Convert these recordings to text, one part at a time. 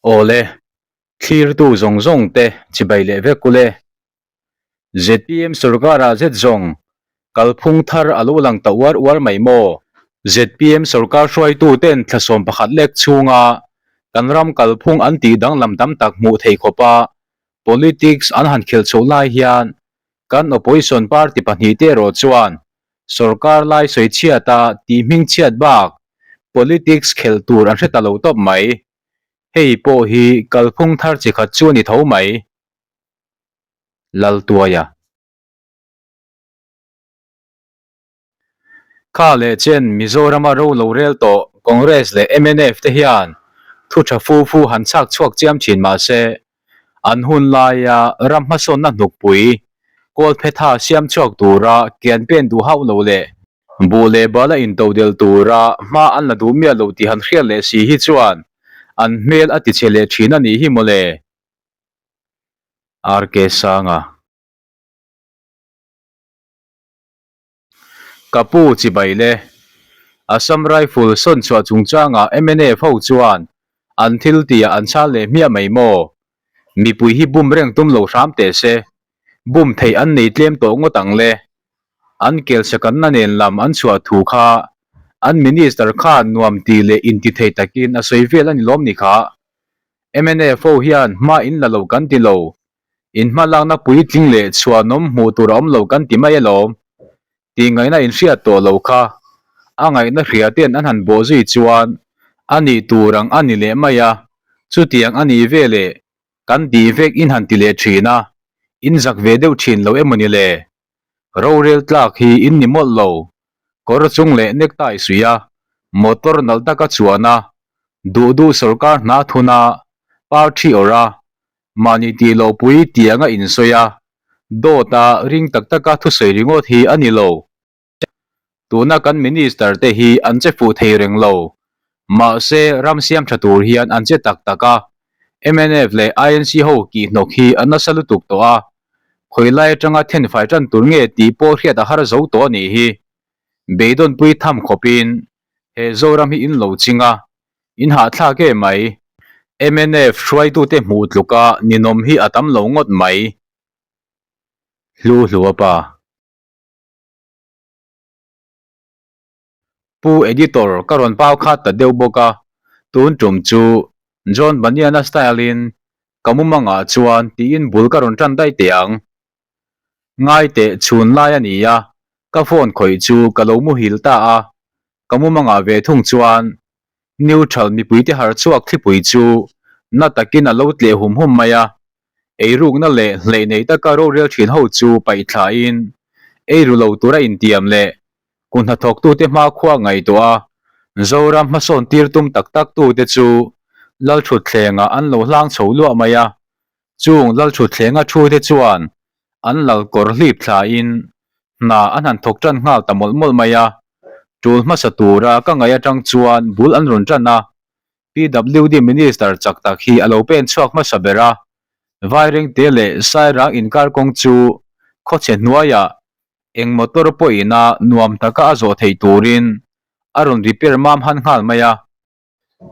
Awle, thlirtu zawng zawng te chibai leh vek ule. ZPM sorkarah zet zawng kalphung thar a lo lang ta uar uar mai maw? ZPM sorkar hruaitu ten thla sawm pakhat lek chhunga kan ram kalphung an tih danglam tam tak hmuh thei khawpa politics an han khelh chhoh lai hian kan opposition party pahnih te erawh chuan sorkar lai sawi chhiata tih hming chhiat bak politics khelh tur an hre ta lo tawp mai. Hei pawh hi kalphung thar chi khat chu a ni tho mai. Laltuaia. Kha leh chen Mizorama ro lo rel tawh Congress leh mnf te hian thu tha fu fu han chhak chhuak chiam thin mah se, an hun laia ram hmasawnna hnukpui Kawlphetha siam chhuak tura kian pen duh hauh lo leh buh leh bala intodelh tura hma an la duh miah lo tih han hriat leh si hi chuan an hmel a tichhe leh thin a nih hi mawle. RK Sanga. Ka pu chibai le. Assam Rifle sawn chhuah chungchangah mnf ho chuan an thil tihah an chhal leh hmiah mai maw? Mipui hi bum reng tum lo hram teh se. Bum theih an nei tlem tawh ngawt ang le. An kelsakanna nen lam an chhuah thu kha an Minister khan nuam ti leh intithei takin a sawi vel a ni lawm ni kha? Mnf ho hian hma in la lo kan ti lo. In hma lakna puitling leh chhuanawm hmuh tur a awm lo kan ti mai alawm. Tih ngaihna in hriat tawh lo kha. A ngaihna hria ten an han bawh zui chuan a nih tur ang a ni leh mai a, chutiang a nih ve leh kan tih vek in han ti leh thin a, in zak ve deuh thin lo emaw ni le? Rorel tlak hi in ni mawlh lo. Kawr chung leh necktie suih a, motor nalh taka chuan a, duh duh sawrkar hna thun a, parthi awrh a, mahni tih loh pui tiang a insawi a, dawt a ring tak taka thusawi ringawt hi a ni lo. Tuna kan Minister te hi an che fuh thei reng lo. Mahse, ram siam tha tur hian an che tak tak a. Mnf leh INC ho kihhnawk hi a nasa lutuk tawh a. Khawi lai atanga thenfai tan tur nge tih pawh hriat a har zo tawh a nih hi. Beidawnpui tham khawpin he Zoram hi in lo ching a, in hahthlak em mai. Mnf hruaitute hmuh tluka ninawm hi a tam lo ngawt mai. Hlu hlu a pa. Pu Editor ka rawn pau khat ta deuh bawk a, tun tum chu John Bunyan-a style-in ka mumangah chuan tiin bul ka rawn tan daih teh ang. Ngai teh chhun lai a ni a, ka phone khawih chu ka lo muhil ta a, ka mumangah ve thung chuan Neutral mipuite harh chhuak thlipui chu na takin a lo tleh hum hum mai a, eirukna leh hleih nei taka rorel thin ho chu paih thlain eiru lo tura intiam leh kun hnathawktute hmakhua ngaihtuah a, Zoram hmasawn tir tum tak tak tute chu Lalthutthlengah an lo hlang chho luah mai a, chung Lalthutthleng a thu te chuan an lal kawr hlip thlain hna an han thawk tan nghal ta mawlh mawlh mai a, tul hmasa tura ka ngaih atang chuan bul an rawn tan a, PWD Minister chak tak hi a lo pen chhuak hmasa ber a, Vairengte leh Sairang inkar kawng chu khawchhe hnuaiah eng motor pawhin a nuam taka a zawh theih turin a rawn repair mam han nghal mai a.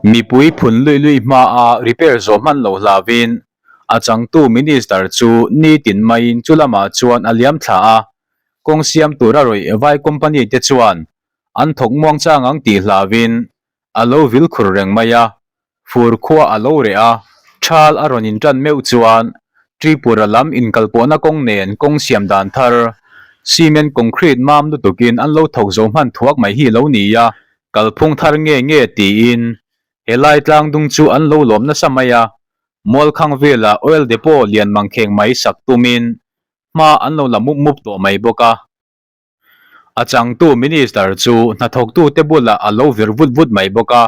Mipui phun luih luih hmaa repair zawh hman lo hlauhin a changtu Minister chu nitin maiin chu lamah chuan a liam thla a, kawng siam tura rawih vai company te chuan an thawk muang chang ang tih hlauhin a lo vil khur reng mai a, fur khua a lo reh a, thal a rawn intan meuh chuan Tripura lam inkalpawhna kawng nen kawng siam dan thar cement concrete mam lutukin an lo thawk zo hman thuak mai hi lo ni a. Kalphung thar nge nge tiin helai tlangdung chu an lo lawm nasa mai a, Mualkhang vela oil depot lian mangkheng mai sak tumin hma an lo la mup mup tawh mai bawk a. A changtu Minister chu hnathawktute bulah a lo vir vut vut mai bawk a,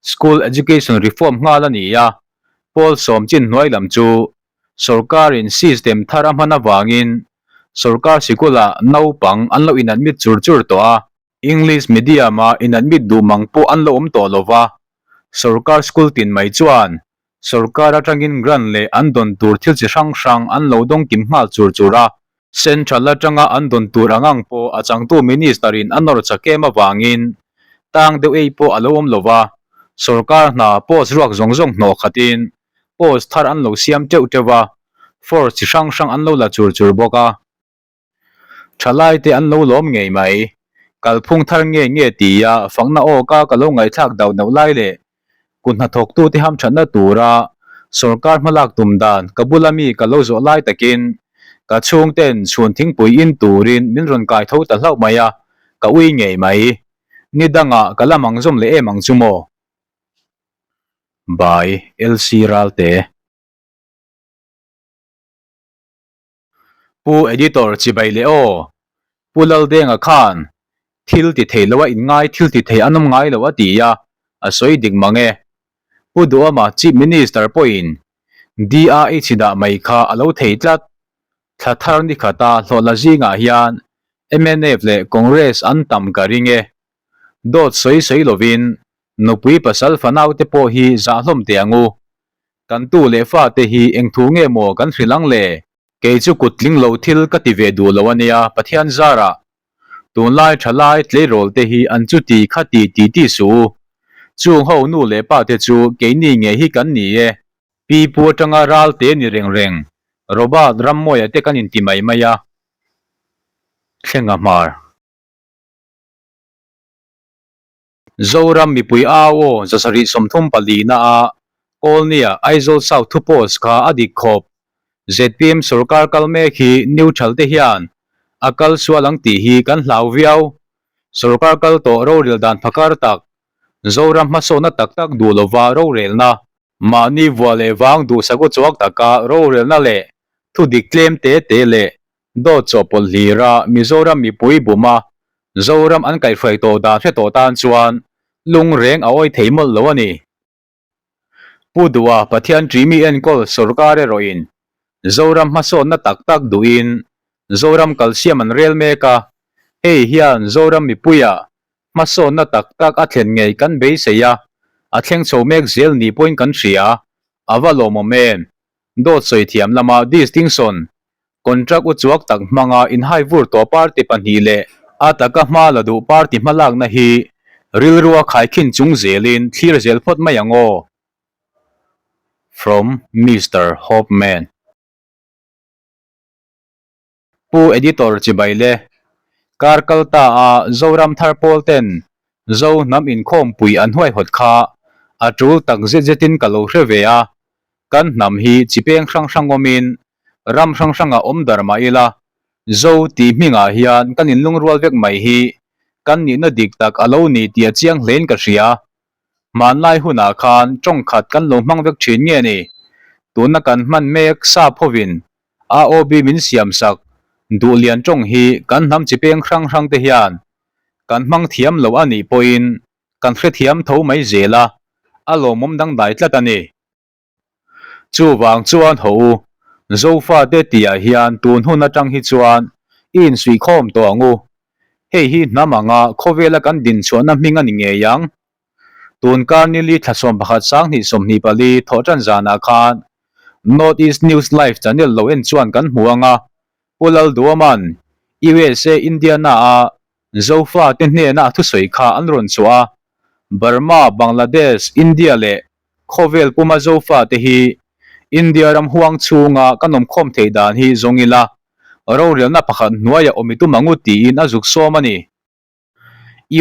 School Education Reform nghal a ni a, Pawl sawm chin hnuai lam chu sawrkarin system thar a hman avangin sawrkar sikulah naupang an lo inadmit chur chur tawh a. English medium-a inadmit duh mang pawh an lo awm tawh lo va, sawrkar school tin mai chuan sawrkar atangin grant leh an dawn tur thil chi hrang hrang an lo dawng kim nghal chur chur a. Central atanga an dawn tur ang ang pawh a changtu minister-in a nawr chak em avangin tang deuh ei pawh a lo awm lo va, Sorkar hna post ruak zawng zawng hnawh khatin post thar an lo siam teuh teuh a, force chi hrang hrang an lo la chur chur bawk a. Thalaite an lo lawm ngei mai. Kalphung thar nge nge tia fakna awka ka lo ngaihthlak dauh dauh lai leh kut hnathawktute hamthatna tura sorkar hmalak tum dan ka bula mi ka lo zawh lai takin ka chhungten chhun thingpui in turin min rawn kai tho ta hlauh mai a, ka ui ngei mai. Ni dangah ka la mang zawm leh em ang chu maw? By LC Ralte. Pu Editor chibai leh aw, Pu Laldenga khan thil ti thei lo a inngai thil ti thei an awm ngai lo a ti a, a sawi dik mang e. Pu Duhama Chief Minister pawhin DRH dah mai kha a lo thei tlat. Thla thar ni khata hlawhla zingah hian mnf leh Congress an tam ka ring e. Dawt sawi sawi lovin nupui pasal fanaute pawh hi zah hlawm teh ang u. Kan tu leh fate hi eng thu nge maw kan hrilh ang le? Kei chu kut tling lo thil ka ti ve duh lo a nia, Pathian zarah. Tunlai thalai tleirawl te hi an chuti kha ti ti ti suh u. Chung ho nu leh pa te chu keini nge hi kan ni e. Pi pu atanga ral te ni reng reng, Robert Rammawia te kan inti mai mai a. Thlenga hmar. Zoram mipui au aw 734 na a Kawlnia Aizawl South thu post kha a dik khawp. Zpm sorkar kal mek hi neutral te hian a kal sual ang tih hi kan hlau viau. Sorkar kal tawh rorel dan phakar tak, Zoram hmasawnna tak tak duh lova rorelna, mahni vua leh vang duhsak uchuak taka rorelna leh thudik tlem te te leh Dawt chawhpawlh hlira Mizoram mipui buma Zoram an kaihhruai tawh dan hre tawh tan chuan lung reng a awi thei mawlh lo a ni. Pu Duha Pathian ṭimi enkawl sawrkar erawhin Zoram hmasawnna tak tak duhin Zoram kalsiam an rel mek a, hei hian Zoram mipuia hmasawnna tak tak a thlen ngei kan beisei a, a thleng chho mek zel ni pawhin kan hria, a va lawmawm em? Dawt sawi thiam lama distinction, contract uchuak tak hmanga inhai vur tawh party pahnih leh a taka hma la duh party hmalakna hi rilrua khaikhin chung zelin thlir zel phawt mai ang aw. From Mister Hopeman. Pu Editor chibai le. Kar kal ta a Zoram thar pawl ten Zo hnam inkhawmpui an huaihawt kha a tul tak zet zetin ka lo hre ve a, kan hnam hi chi peng hrang hrang awmin ram hrang hrangah awm dar mah ila Zo tih hmingah hian kan inlungrual vek mai hi kan nihna dik tak a lo ni tih a chiang hlein ka hria. Hmanlai hunah khan tawng khat kan lo hmang vek thin nge ni? Tuna kan hman mek sap hovin AOB min siam sak duh lian tawng hi kan hnam chi peng hrang hrang te hian kan hmang thiam lo a nih pawhin kan hrethiam tho mai zel a, a lawmawm dangdai tlat a ni. Chuvang chuan haw u, Zofate tihah hian tun hun atang hi chuan i insuihkhawm tawh ang u. Hei hi hnam anga khawvela kan dinchhuahna hming a ni ngei ang. Tun kar nili thla 11 sanghnih 24 thawhtan zanah khan North East News Live channel lo en chuan kan hmu ang a, Pu Lalduaman USA Indiana-a Zofate hnena a thusawi kha an rawn chhuah a, Burma, Bangladesh, India leh Khawvel puma Zofate hi India ram huang chhunga kan awmkhawm theih dan hi zawng ila, rorelna pakhat hnuaiah awm i tum ang u tiin a zuk sawm a ni.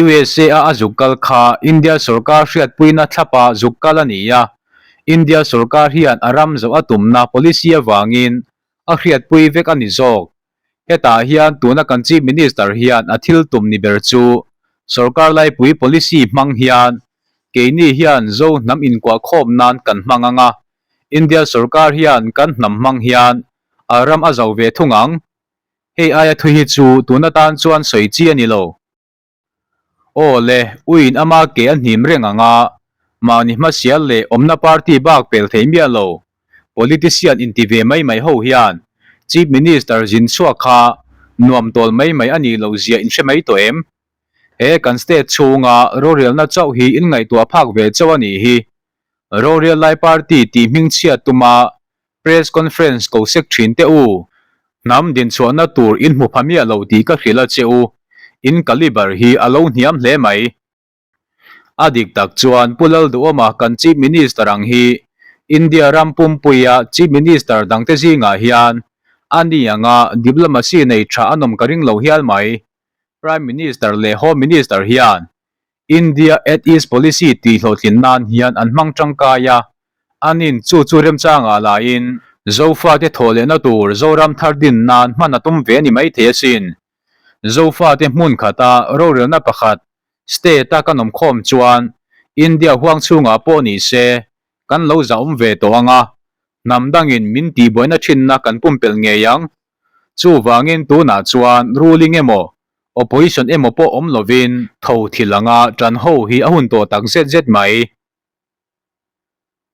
USA-a a zuk kal kha India sorkar hriatpuina thlapa zuk kal a ni a, India sorkar hian a ram zawh a tumna policy avangin a hriatpui vek a ni zawk. Hetah hian tuna kan Chief Minister hian a thil tum ni ber chu sorkar laipui policy hmang hian keini hian Zo hnam inkuahkhawm nan kan hmang ang a, India sorkar hian kan hnam hmang hian a ram a zo ve thung ang. Hei aia thu hi chu tun atan chuan sawi chi a ni lo. Aw le, uiin ama ke a hnim reng ang a, mahni hmasial leh awmna party bak pel thei miah lo. Politician inti ve mai mai ho hian Chief Minister zin chhuak kha nuam tawl mai mai a nih loh zia in hre mai tawh em? He kan state chhunga rorelna chauh hi in ngaihtuah phak ve chauh a nih hi. Rorel lai party tih hmingchhiat tuma Press conference ko sek thin teh u. Hnam dinchhuahna tur in hmu pha miah lo tih ka hrilh a che u. In caliber hi a lo hniam hle mai. A dik tak chuan Pu Lalduhawma kan Chief Minister ang hi India ram pumpuia Chief Minister dangte zingah hian a ni anga diplomacy nei tha an awm ka ring lo hial mai. Prime Minister leh Home Minister hian India At East Policy tih hlawhtlin nan hian an hmang tangkai a, anin chu chu remchangah laiin Zofate thawh lehna tur Zoram thar din nan hman a tum ve a ni maithei asin. Zofate hmun khata rorelna pakhat State a kan awm khawm chuan India huang chhungah pawh ni se kan lo zah awm ve tawh ang a, hnam dangin min tihbuaina thinna kan pumpelh ngei ang. Chuvangin tunah chuan ruling emaw opposition emaw pawh awm lovin tho thil anga tan ho hi a hun tawh tak zet zet mai.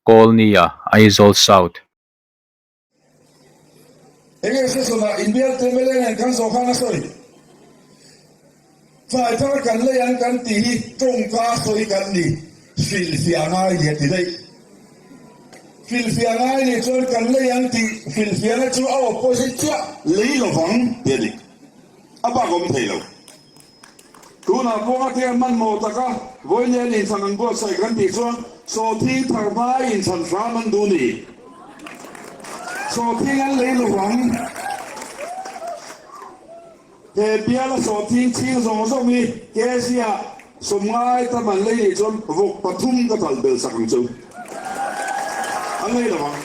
Kawlnia, Aizawl South. Enge session-ah inbial mla nen kan zawh khan a sawi. Tlai thar kan lei ang kan tih hi tawngka sawi kan ni, hrilhfiah ngai ni a ti daih. Hrilhfiah ngai nih chuan kan lei ang tih hrilhfiahna chu a opposite chiah lei lovang tih a ni. A bak awm thei lo. Tunah pawh a tiang hmanhmawh taka vawiin inthlan an buatsaih kan tih chuan sawhthing thar hmai inthlan hram an duh ni. Sawhthing an lei lo vang. He biala sawhthing chhing zawng zawng hi kg-ah sawmngai tam an lei nih chuan vawk pathum ka talh belh sak ang chu. An lei lo vang.